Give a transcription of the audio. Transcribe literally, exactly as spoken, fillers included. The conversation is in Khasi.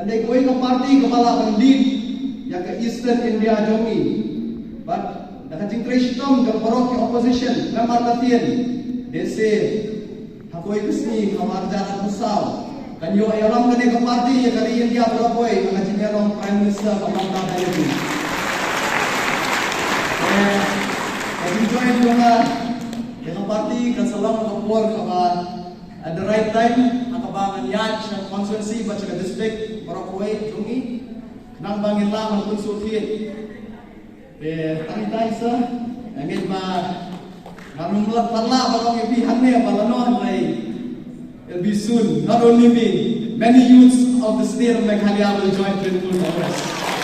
Dei kawei ka party kaba lah ban lead ïa ka Eastern India jong ngi. Bad da ka jingtrei shitom jong baroh ki opposition, namar ka tien, dei se ha kawei ka sngi ha u ar hajar arphew saw, kan ïoh ïalam kane ka party ïa ka ri India baroh kawei, ha ka jingïalam Prime Minister ka Mamata Banerjee. Eh, ka jingjoin jong nga ïa ka party kan sa long ha ka por kaba at the right time, ha kaba ngan ïaid sha constituency bad sha ka district baroh kawei jong ngi, khnang ba ngin lah ban pynsngewthuh. Te tang ita isa, ngin ba ngam lah, lah ba long ïa phi hangne ba la noh, hynrei it'll be soon. Not only me, many youths of the state of Meghalaya will join Trinamool Congress.